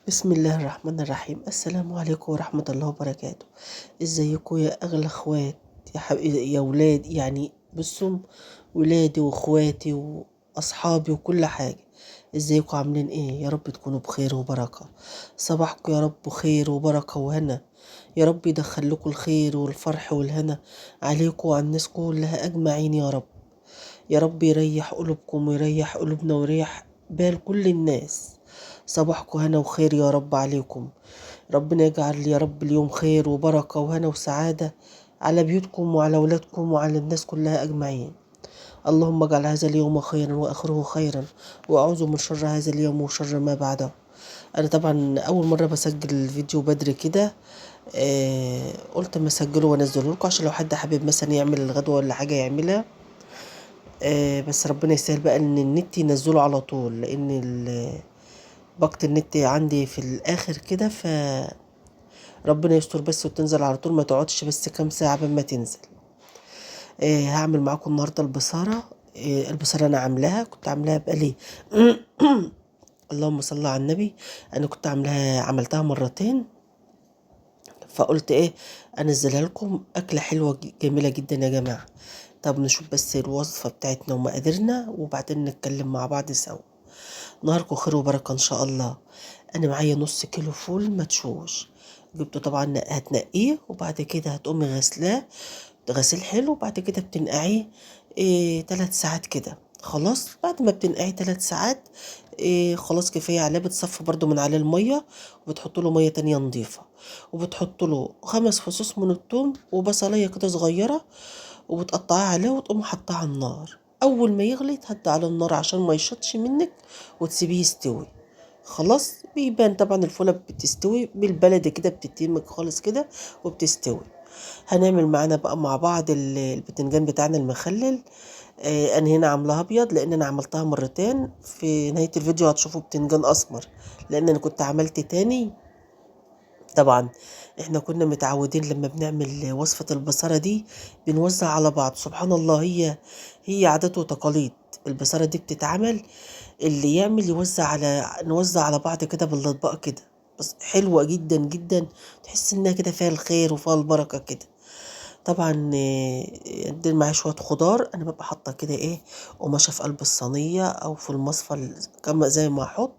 بسم الله الرحمن الرحيم. السلام عليكم ورحمة الله وبركاته. ازيكم يا اغلى اخوات، يا يا ولاد، يعني بصوا ولادي واخواتي واصحابي وكل حاجة. ازيكم عاملين ايه؟ يا رب تكونوا بخير وبركة. صباحكم يا رب خير وبركة وهنا، يا رب يدخل لكم الخير والفرح والهنا عليكم وعلى الناس كلها اجمعين يا رب. يا رب يريح قلوبكم ويريح قلوبنا ويريح بال كل الناس. صباحكم هنا وخير يا رب عليكم. ربنا يجعل يا رب اليوم خير وبركة وهنا وسعادة على بيوتكم وعلى أولادكم وعلى الناس كلها أجمعين. اللهم اجعل هذا اليوم خيرا وآخره خيرا، وأعوذ من شر هذا اليوم وشر ما بعده. أنا طبعا أول مرة بسجل الفيديو بدري كده، قلت اما اسجله وانزله لكم عشان لو حد حابب مثلا يعمل الغدوة ولا حاجة يعملها. بس ربنا يسهل بقى ان النت ينزله على طول، لان باقة النت عندي في الاخر كده، ف ربنا يستر بس وتنزل على طول، ما تقعدش بس كام ساعة قبل ما تنزل. هعمل معاكم النهارده البصاره. البصاره انا عاملاها، كنت عاملاها بقالي اللهم صل على النبي، انا كنت عاملاها، عملتها مرتين، فقلت ايه انزلها لكم. اكله حلوة جميلة جدا يا جماعة. طب نشوف بس الوصفة بتاعتنا ومقاديرنا وبعدين نتكلم مع بعض سوا. نهاركم خير وبركة ان شاء الله. انا معايا نص كيلو فول مدشوش، جبته طبعا هتنقيه وبعد كده هتقومي غسلاه غسيل حلو، وبعد كده بتنقعيه 3 ساعات كده. خلاص بعد ما بتنقعيه 3 ساعات خلاص كفاية عليه. بتصفي برده من عليه المية وبتحط له مية تانية نظيفة، وبتحط له 5 فصوص من الثوم وبصليه كده صغيرة، وبتقطعها عليه وتقوم حطها على النار. اول ما يغلي تهدي على النار عشان ما يشطش منك وتسيبيه يستوي. خلاص بيبان طبعا الفوله بتستوي بالبلدي كده، بتتمك خالص كده وبتستوي. هنعمل معانا بقى مع بعض البتنجان بتاعنا المخلل. انا هنا عاملاها ابيض لان انا عملتها مرتين. في نهاية الفيديو هتشوفوا بتنجان اسمر لان انا كنت عملت تاني. طبعا احنا كنا متعودين لما بنعمل وصفة البصارة دي بنوزع على بعض. سبحان الله، هي عادات وتقاليد. البصارة دي بتتعمل اللي يعمل يوزع على، نوزع على بعض كده بالاطباق كده، بس حلوة جدا جدا، تحس انها كده فيها الخير وفيها البركة كده. طبعا ادي معايا شوية خضار، انا ببقى حاطه كده ايه قماشة في قلب الصينية او في المصفى كما زي ما احط،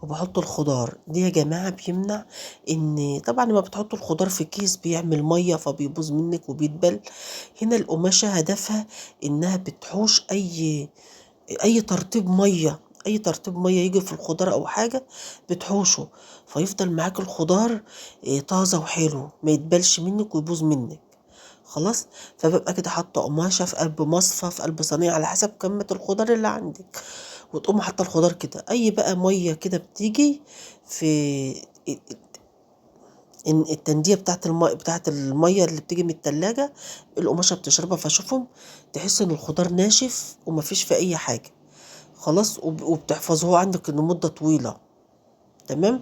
وبحط الخضار دي يا جماعة. بيمنع ان طبعا لما بتحطوا الخضار في كيس بيعمل مية فبيبوظ منك وبيدبل. هنا القماشه هدفها انها بتحوش اي ترطيب مية، اي ترطيب مية يجي في الخضار او حاجة بتحوشه، فيفضل معاك الخضار طازة وحلو، ما يدبلش منك ويبوظ منك. خلاص فببقى كده حاطه قماشة في قلب مصفى في قلب صينية على حسب كمية الخضار اللي عندك، وتقوم حاطه الخضار كده. اي بقى مية كده بتيجي في التنديه بتاعت المية، بتاعت المية اللي بتيجي من التلاجة، القماشه بتشربها، فشوفهم تحس ان الخضار ناشف ومفيش فيه اي حاجة. خلاص وبتحفظوه عندك لمدة طويلة. تمام،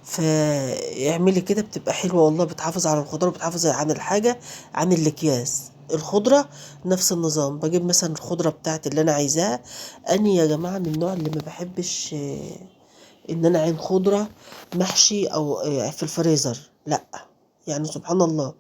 فاعملي كده بتبقى حلوة والله، بتحافظ على الخضار وبتحافظ عن الحاجة عن الاكياس. الخضرة نفس النظام، بجيب مثلا الخضرة بتاعتي اللي انا عايزاها. انا يا جماعة من النوع اللي ما بحبش ان انا اعين خضرة محشي او في الفريزر، لا يعني سبحان الله.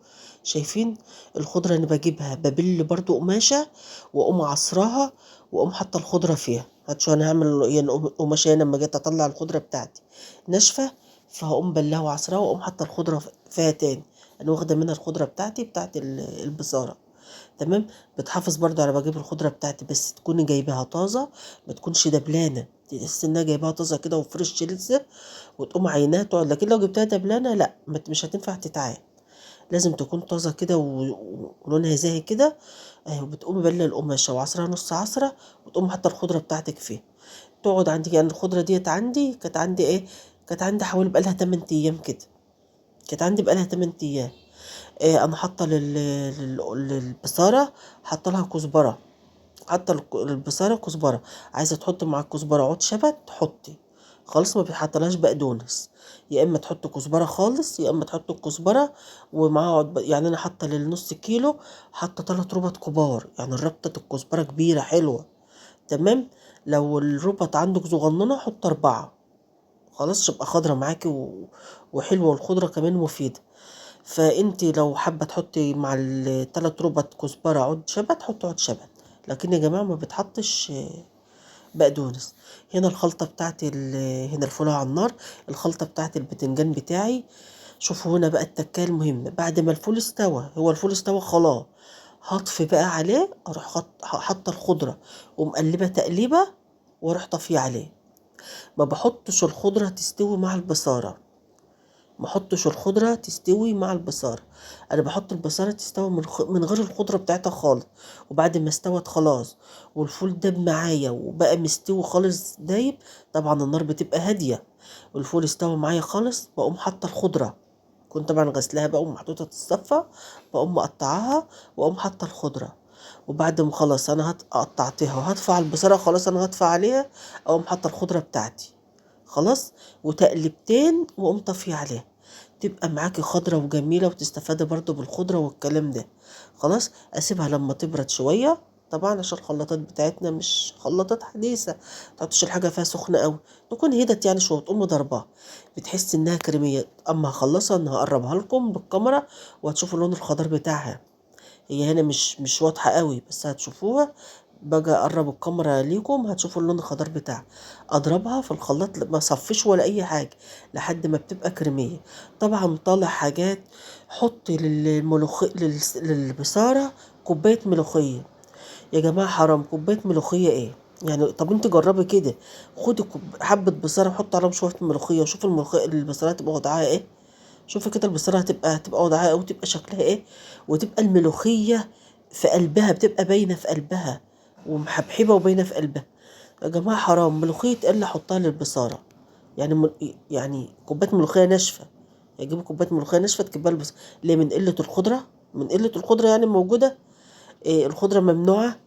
شايفين الخضرة اللي بجيبها ببل برضو قماشة واقوم عصراها واقوم حاطه الخضرة فيها. هتشوف انا هعمل يعني قماشة لما جيت اطلع الخضرة بتاعتي ناشفة، فهقوم بلها وعصراها واقوم حاطه الخضرة فيها تاني. انا واخده منها الخضرة بتاعتي بتاعت البصاره. تمام، بتحافظ برضو على بجيب الخضرة بتاعتي بس تكوني جايباها طازة، ما تكونش دبلانه، تحس انها جايباها طازة كده وفريش لسه، وتقوم عيناها تقعد. لكن لو جبتها دبلانه لا، مش هتنفع تتعان، لازم تكون طازة كده ولونها زاهي كده اهي. وبتقومي بله القماشه وعصرها نص عصره، وتقوم حاطه الخضرة بتاعتك فيها تقعد عندك. يعني الخضرة ديت عندي كانت عندي ايه، كانت عندي حوالي بقالها 8 ايام كده، كانت عندي بقالها 8 ايام. انا حاطه للبصاره حاطه لها كزبره، حاطه البصاره كزبره. عايزه تحط مع الكزبره عود شبت حطي، خالص ما بتحطلهاش بقدونس، يا اما تحط كزبره خالص يا اما تحط الكزبره ومعاها عود يعني انا حاطه للنص كيلو حاطه 3 ربط كبار، يعني الربطه الكزبره كبيرة حلوة. تمام، لو الربط عندك صغننه حط 4. خلاص تبقى خضرة معاكي وحلوه، والخضره كمان مفيدة. فانت لو حابة تحطي مع الثلاث ربط كزبره عود شبت حطي عود شبت، لكن يا جماعة ما بتحطش بقدونس. هنا الخلطة بتاعت هنا الفول على النار، الخلطة بتاعت البتنجان بتاعي. شوفوا هنا بقى التكايه المهمة، بعد ما الفول استوى، هو الفول استوى خلاص، هطفي بقى عليه، اروح حاطه الخضرة ومقلبه تقليبه واروح طافية عليه. ما بحطش الخضرة تستوي مع البصاره، ما احطش الخضرة تستوي مع البصاره، انا بحط البصاره تستوي من غير الخضرة بتاعتها خالص. وبعد ما استوت خلاص والفول داب معايا وبقى مستوي خالص دايب، طبعا النار بتبقى هادية، والفول استوى معايا خالص، بقوم حاطه الخضرة، كنت طبعا غسلاها بقى ومحطوطه تتصفى، بقوم مقطعاها واقوم حاطه الخضرة. وبعد ما خلاص انا قطعتها وهدفع على البصاره خلاص، انا هدفع عليها، اقوم حاطه الخضرة بتاعتي خلاص، وتقلبتين واقوم طافية عليها، تبقى معاكي خضرة وجميلة، وتستفادي برضو بالخضره والكلام ده. خلاص اسيبها لما تبرد شوية، طبعا عشان الخلاطات بتاعتنا مش خلاطات حديثه، متحطش الحاجة فيها سخنة قوي، تكون هدت يعني شوية، تقوم ضربها، بتحس انها كريميه. اما هخلصها انا هقربها لكم بالكاميرا وهتشوفوا لون الخضار بتاعها، هي هنا مش واضحة قوي بس هتشوفوها، باجي اقرب الكاميرا ليكم هتشوفوا اللون الخضار بتاعها. اضربها في الخلاط ما صفيش ولا اي حاجة لحد ما بتبقى كريميه. طبعا طالع حاجات، حطي للبصاره كوباية ملوخية. يا جماعة حرام، كوباية ملوخية ايه يعني؟ طب انت جربي كده، خدي حبه بصاره وحطي عليهم شوية ملوخية، وشوفي الملوخية البصاره تبقى وضعها ايه. شوفي كده البصاره هتبقى وضعها ايه، وتبقى شكلها ايه، وتبقى الملوخية في قلبها، بتبقى باينة في قلبها ومحبحبه وباينه في قلبها. يا جماعة حرام، ملوخية ايه اللي احطها للبصاره؟ يعني يعني كوباية ملوخية ناشفة، يجيبوا كوباية ملوخية ناشفة تكبها البصاره ليه؟ من قلة الخضرة، من قلة الخضرة يعني موجودة إيه؟ الخضرة ممنوعة،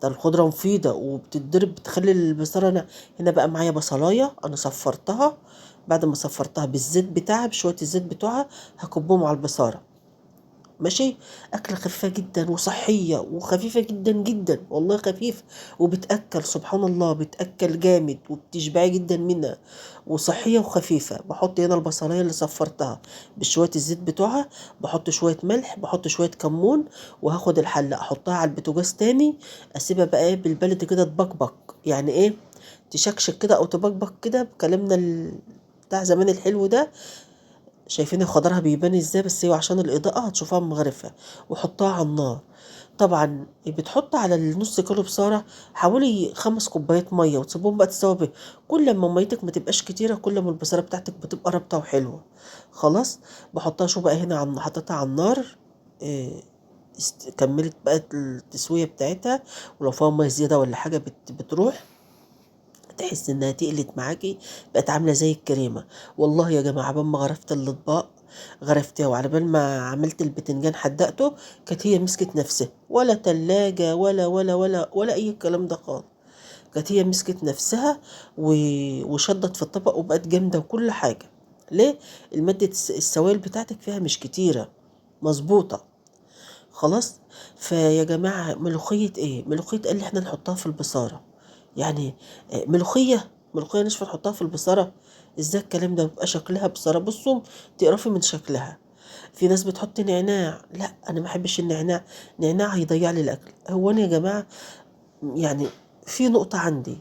ده الخضرة مفيدة وبتتضرب، بتخلي البصاره. هنا بقى معايا بصلايه انا صفرتها، بعد ما صفرتها بالزيت بتاعها بشوية الزيت بتوعها هكبهم على البصاره. ماشي، اكله خفيفة جدا وصحية وخفيفة جدا جدا، والله خفيفة وبتاكل، سبحان الله بتاكل جامد وبتشبعي جدا منها، وصحية وخفيفة. بحط هنا البصلايه اللي صفرتها بشوية الزيت بتوعها، بحط شوية ملح، بحط شوية كمون، وهاخد الحلة احطها على البوتاجاز تاني، اسيبها بقى ايه بالبلد كده تبقبق، يعني ايه تشكشك كده او تبقبق كده بكلامنا بتاع زمان الحلو ده. شايفين خضرها بيبان ازاي؟ بس هي عشان الاضاءة هتشوفوها مغرفه. وحطها على النار. طبعا بتحط على النص كيلو بصاره حوالي 5 كوبايات مية، وتسيبهم بقى تستوي بيه. كل ما ميتك ما تبقاش كتيرة كل ما البصاره بتاعتك بتبقى رابطه وحلوه. خلاص بحطها، شو بقى هنا حطيتها على النار، كملت بقى التسوية بتاعتها، ولو فيها مية زيادة ولا حاجة بتروح، تحس انها تقلت معاكي، بقت عامله زي الكريمة. والله يا جماعة عبال ما غرفت الاطباق غرفتها، وعلى بال ما عملت البتنجان حدقته، كانت هي مسكت نفسها، ولا تلاجة ولا ولا ولا ولا اي الكلام ده خالص، كانت هي مسكت نفسها وشدت في الطبق وبقت جامدة وكل حاجة. ليه؟ المادة السوائل بتاعتك فيها مش كتيرة، مظبوطة. خلاص فيا جماعة ملوخية ايه؟ ملوخية ايه اللي احنا نحطها في البصاره؟ يعني ملوخية ناشفة نحطها في البصاره؟ ازاي الكلام ده؟ بيبقى شكلها بصاره، بصوا تقرفي من شكلها. في ناس بتحط نعناع، لا انا ما احبش النعناع، نعناع هيضيع لي الاكل. هو انا يا جماعة يعني في نقطة عندي،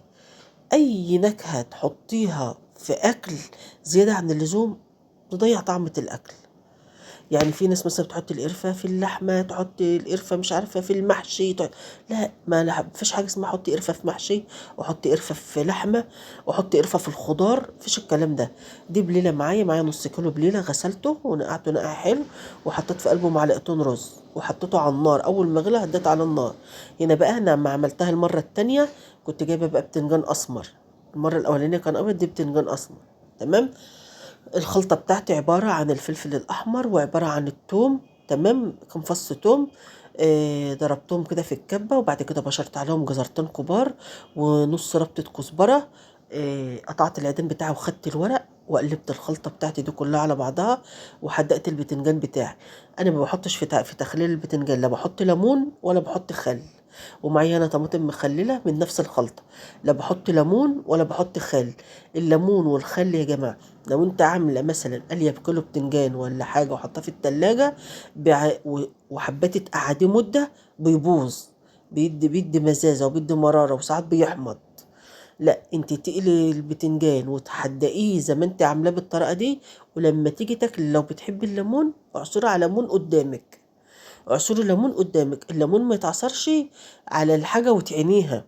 اي نكهة تحطيها في اكل زيادة عن اللزوم تضيع طعمه الاكل. يعني في ناس مثلا بتحط القرفه في اللحمة، تحط القرفه مش عارفه في المحشي، لا ما فيش حاجة اسمها حطي قرفه في محشي، وحطي قرفه في لحمه، وحطي قرفه في الخضار، مفيش الكلام ده. دي بليلة معايا نص كيلو بليلة، غسلته ونقعته نقع حلو، وحطيت في قلبه معلقتين رز، وحطيته على النار، اول ما غلى هديت على النار. هنا بقى انا لما عملتها المرة الثانية كنت جايبه بقى بتنجان اسمر، المرة الاولانية كان ابيض، دي بتنجان اسمر. تمام. الخلطة بتاعتي عبارة عن الفلفل الأحمر وعبارة عن الثوم، تمام، كم فص ثوم، ضربتهم كده في الكبة، وبعد كده بشرت عليهم جزرتين كبار ونص ربطة كزبرة، قطعت العيدان بتاعه وخدت الورق وقلبت الخلطة بتاعتي دي كلها على بعضها، وحدقت البتنجان بتاعي. أنا ما بحطش في تخليل البتنجان لا بحط ليمون ولا بحط خل، ومعايا هنا طماطم مخلله من نفس الخلطة، لا بحط ليمون ولا بحط خل. الليمون والخل يا جماعة لو انت عامله مثلا قليه بكيلو بتنجان ولا حاجة وحطاه في التلاجة وحبيتي تقعديه مده بيبوظ، بيدي مزازه وبيدي مرارة وساعات بيحمض. لا، انت تقلي البتنجان وتحدقيه زي ما انت عاملاه بالطريقة دي، ولما تيجي تاكلي لو بتحبي الليمون اعصري على ليمون قدامك، اعصري ليمون قدامك. الليمون ما يتعصرش على الحاجة وتعينيها،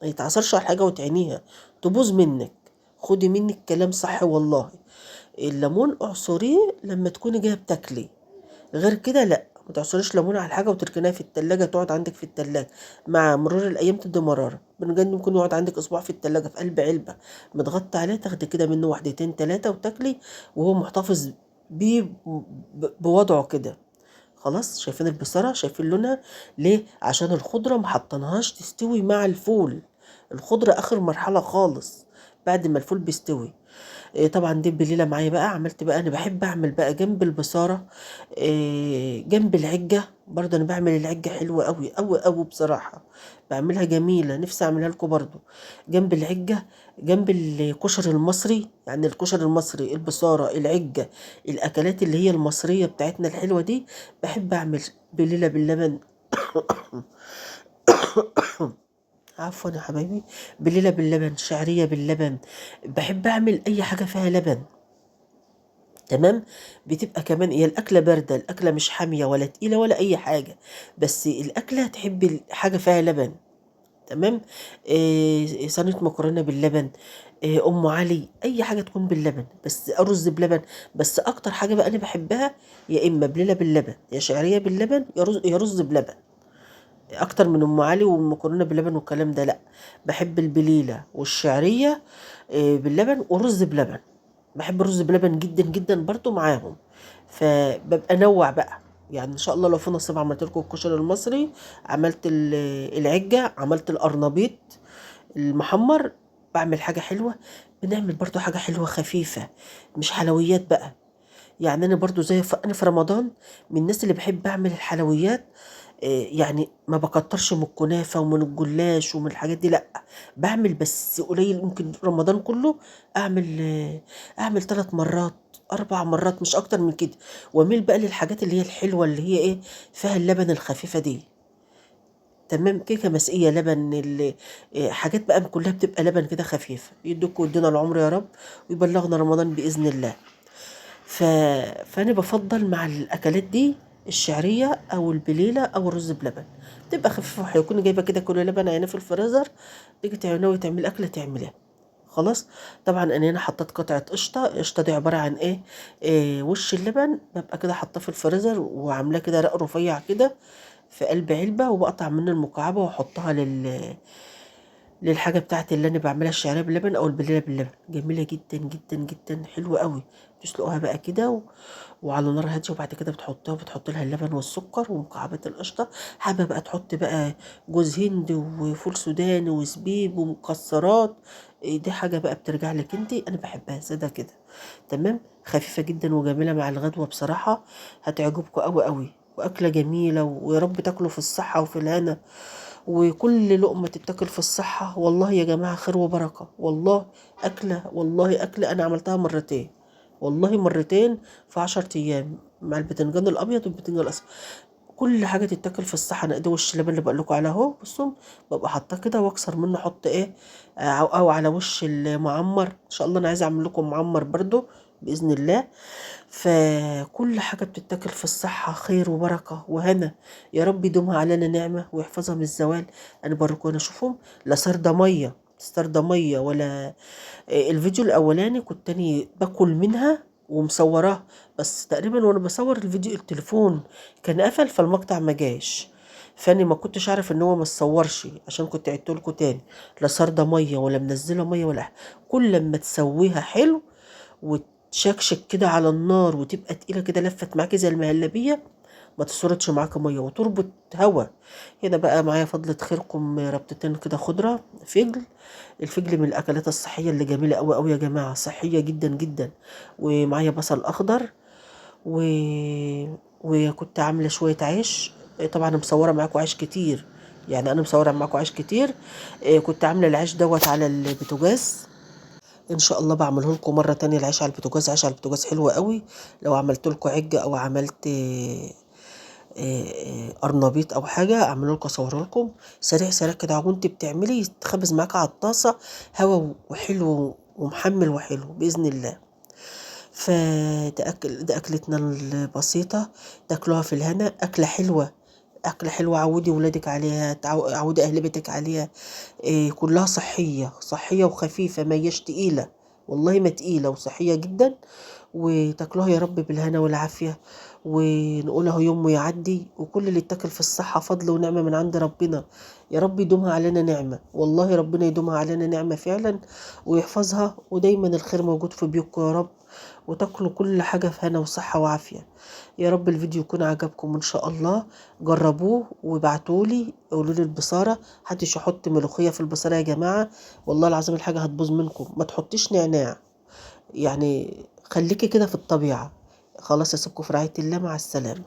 ما يتعصرش على الحاجة وتعينيها تبوظ منك. خدي مني الكلام صح والله. الليمون اعصريه لما تكوني جاية بتاكلي، غير كده لا، ما تعصريش ليمون على الحاجة وتركنيها في التلاجة تقعد عندك في التلاجة، مع مرور الايام تدي مرارة. بنجان ممكن يقعد عندك اسبوع في التلاجة في قلب علبة متغطى عليه، تاخدي كده منه واحدتين تلاتة وتاكلي وهو محتفظ بيه بوضعه كده. خلاص، شايفين البصاره؟ شايفين لونها ليه؟ عشان الخضرة ما حطيناهاش تستوي مع الفول. الخضرة اخر مرحلة خالص بعد ما الفول بيستوي. طبعا دي بليلة معايا بقى. عملت بقى، انا بحب اعمل بقى جنب البصاره، جنب العجه برضه. انا بعمل العجه حلوة قوي قوي قوي بصراحة، بعملها جميلة، نفسي اعملها لكم برضه. جنب العجه، جنب الكشري المصري، يعني الكشري المصري، البصاره، العجه، الاكلات اللي هي المصرية بتاعتنا الحلوة دي، بحب اعمل بليلة باللبن. عفوا يا حبايبي، بليلة باللبن، شعرية باللبن، بحب اعمل اي حاجة فيها لبن. تمام، بتبقى كمان هي الاكلة باردة، الاكلة مش حامية ولا تقيلة ولا اي حاجة، بس الاكلة تحب حاجة فيها لبن. تمام، صينية مكرونه باللبن، ام علي، اي حاجة تكون باللبن، بس ارز بلبن. بس اكتر حاجة بقى انا بحبها يا اما بليلة باللبن، يا شعرية باللبن، يا رز بلبن، اكتر من ام علي والمكرونه باللبن والكلام ده. لا، بحب البليله والشعريه باللبن ورز بلبن. بحب الرز بلبن جدا جدا برضو معاهم. فببقى نوع بقى، يعني ان شاء الله لو في نصيب عملت لكم الكشري المصري، عملت العجه، عملت القرنبيط المحمر، بعمل حاجة حلوة. بنعمل برضو حاجة حلوة خفيفة، مش حلويات بقى. يعني انا برضو زي انا في رمضان من الناس اللي بحب اعمل الحلويات، يعني ما بكترش من الكنافة ومن الجلاش ومن الحاجات دي، لا بعمل بس قليل. ممكن رمضان كله اعمل 3 مرات 4 مرات، مش اكتر من كده. واميل بقى للحاجات اللي هي الحلوة اللي هي ايه فيها اللبن الخفيفة دي. تمام، كيكة مسقيه لبن، حاجات بقى كلها بتبقى لبن كده خفيف. يدوكوا ويدينا العمر يا رب ويبلغنا رمضان باذن الله. فانا بفضل مع الاكلات دي الشعرية او البليله او الرز بلبن، بتبقى خفيفة وحلوه. كوني جايبه كده كل لبن عيناه في الفريزر، تيجي تعمليها وتعملي اكله تعمليها. خلاص، طبعا انا هنا حطيت قطعه قشطه. القشطه دي عبارة عن ايه؟ وش اللبن ببقى كده حاطاه في الفريزر وعاملاه كده رق رفيع كده في قلب علبة، وبقطع منه المكعبه واحطها للحاجة بتاعتي اللي انا بعملها، الشعرية باللبن او البليله باللبن. جميلة جدا جدا جدا، حلوة قوي. تسلقوها بقى كده وعلى نار هادية، وبعد كده بتحطها وبتحط لها اللبن والسكر ومكعبات القشطه. حابة بقى تحط بقى جوز هند وفول سوداني وزبيب ومكسرات، دي حاجة بقى بترجع لك انت. انا بحبها ساده كده. تمام، خفيفة جدا وجميلة مع الغدوه بصراحة، هتعجبكم قوي قوي، واكله جميلة، ويا رب تاكلوا في الصحة وفي الهنا، وكل لقمة تتاكل في الصحة. والله يا جماعة خير وبركة، والله اكله، والله اكله انا عملتها مرتين، والله مرتين في 10 ايام، مع البتنجان الابيض والبتنجان الاسود. كل حاجة تتاكل في الصحة. انا ادي وش اللبن اللي بقول لكم عليه اهو، بصوا ببقى حاطاه كده واكسر منه، احط ايه او على وش المعمر. ان شاء الله انا عايزه اعمل لكم معمر برضو باذن الله. فكل حاجة بتتاكل في الصحة خير وبركة وهنا، يا رب يدومها علينا نعمه ويحفظها من الزوال. انا بوريكم انا اشوفهم لا سرده مية، سرده مية ولا. الفيديو الاولاني كنت تاني باكل منها ومصوراه، بس تقريبا وانا بصور الفيديو التليفون كان قفل فالمقطع ما جاش، فاني ما كنتش اعرف ان هو ما اتصورش، عشان كنت عدت لكم تاني. لا سرده مية ولا منزله مية ولا حاجة. كل لما تسويها حلو وتشكشك كده على النار وتبقى تقيلة كده، لفت معاكي زي المهلبيه، ما تسردش معاكي مية وتربط هوا. هنا بقى معايا فضلة خيركم ربطتين كده خضرة فجل. الفجل من الاكلات الصحية اللي جميلة قوي قوي يا جماعة، صحية جدا جدا. ومعايا بصل اخضر وكنت عامله شوية عيش، طبعا مصوره معاكم عيش كتير، يعني انا مصوره معاكم عيش كتير. كنت عامله العيش دوت على البوتاجاز، ان شاء الله بعمله لكم مرة تانية. العيش على البوتاجاز، عيش على البوتاجاز حلو قوي. لو عملت لكم عجة او عملت قرنبيط او حاجة، اعمله لكم اصوره لكم سريع سريع كده، وانت بتعملي يتخبز معاك على الطاسه، هوا وحلو ومحمل وحلو باذن الله. فتأكل ده اكلتنا البسيطة، تاكلوها في الهنا. اكله حلوة، اكله حلوة، عودي ولادك عليها، عودي اهل بيتك عليها. كلها صحية، صحية وخفيفة، ما هياش تقيلة، والله ما تقيلة، وصحية جدا. وتاكلوها يا رب بالهنا والعافية، ونقولها يوم ويعدي. وكل اللي اتاكل في الصحة فضل ونعمة من عند ربنا، يا رب يدومها علينا نعمة، والله ربنا يدومها علينا نعمة فعلا ويحفظها. ودايما الخير موجود في بيوتكم يا رب، وتاكلوا كل حاجة في هنا وصحة وعافية يا رب. الفيديو يكون عجبكم ان شاء الله، جربوه وابعتولي، قولولي البصارة. محدش يحط ملوخية في البصارة يا جماعة، والله العظيم الحاجة هتبوظ منكم. ما تحطيش نعناع، يعني خليكي كده في الطبيعة. خلاص اسيبكم في رعاية الله، مع السلامة.